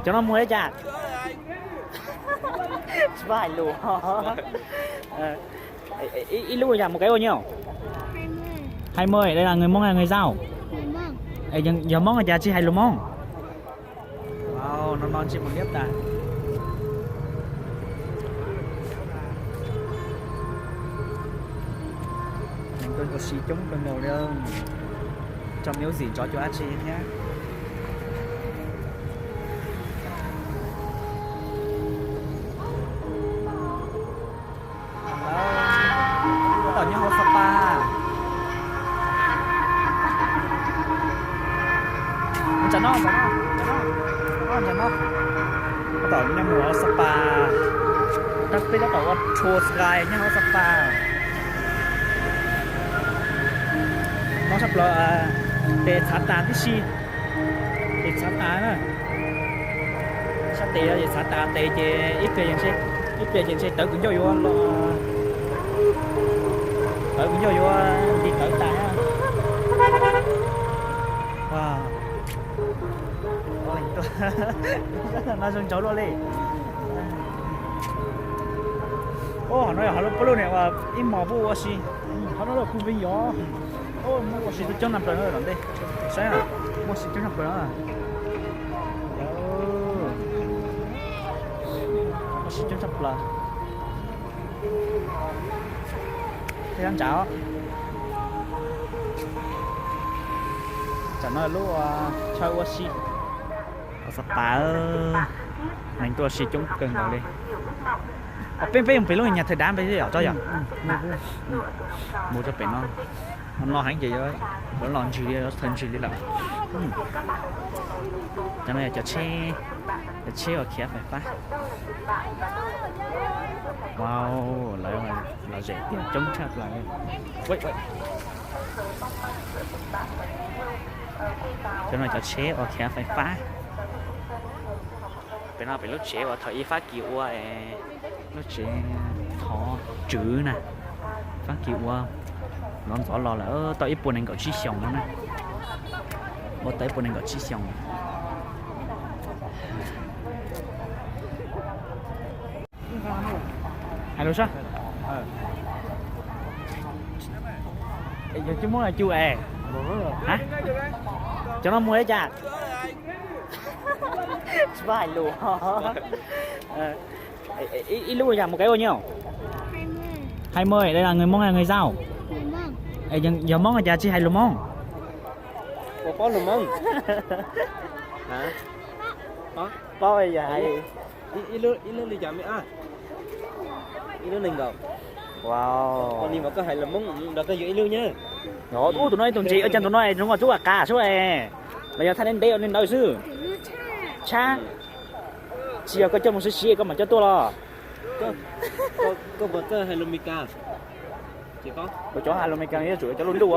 Cov no mus li cas? Tsis paub hais lus. Ib lub yam mus kev ua nyiaj? Hai mươi, đây là người Mông hay là người Dao? Yog Hmoob cas tsis hais lus Hmoob? No no tsis mus liab tas. Neeg tuaj ua si coob kawg nkaus li, tso meo zim tsov cuav dab tsi thiab. Tab tom nyob hauv Sapa. Ntawm no, ntawm no, ntawm no, ntawm no. Tab tom nyob mus hauv Sapa. Tab peb tab tom ua tour Sky nyob hauv Sapa. No sab plaws tes txhav tas tib si. Tes txhav tas na. Sab tes es txhav tas tes ces ib pliag, ib pliag ces ntshe tawv kwv ncaug yuav los, tawv kwv ncaug yuav nti tawv tas. No zoo ntsauv luaj li. Qhov no yog qhov lub pob luj niam uas ib hmos pub ua si. Qhov no lub khu vee yos. Muaj ua si coob tshaj plaws no tom ntej. Saib, muaj ua si coob tshaj plaws na. Ua si coob tshaj plaws. Tej dab ntsav. Tam no lub chaw ua si. Sapa, neeg tuaj ua si coob kawg nkaus li. Peb, peb mus pem lub nyuag thawj dab peb yom, tsob yom. Mus rau pem no. No heev ces yuav los ntsis li, yuav thaws ntsis li lawm. Cov no yog cov tsheb, cov tsheb uas khiav fais fab. Wow, lawv lom zem tiag, coob tshaj plaws li. Cov no cov tsheb uas khiav fais fab. Pem no pem lub tsev uas thaum ub Fab Kis ua, lub tsev thov tswv na, Fab Kis ua ntxov ntxov los lawm tau ib puas nees nkaum tsib xyoos no na. Ua tau ib puas nees nkaum tsib xyoos. Hais lus saib. Yog coj Hmoob los cug es. Cov no mus li cas? Tsis paub hais lus. Ib lub yam mus kev ua nyiaj? Hai mươi, đây là người Mông hay là người Dao? Yog Hmoob cas tsis hais lus Hmoob? Ua paub lus Hmoob. Paub yog hais. Ib lub li cas me a? Ib lub nees nkaum. Ua li mas koj hais lus Hmoob nrog koj yuav ib lub nyab. Ub, tus no ib tug ntses ua cas tus no zoo ua tub a qas xwb. Los yog thaj neb ntev ua li ntawd xwb. Tshab. Tsis yog koj coj mus siv siv koj mam coj tuaj los? Koj puas txawj hais lus Meskas? Kuv cov hais lus Meskas yuav tsum cov luj luj.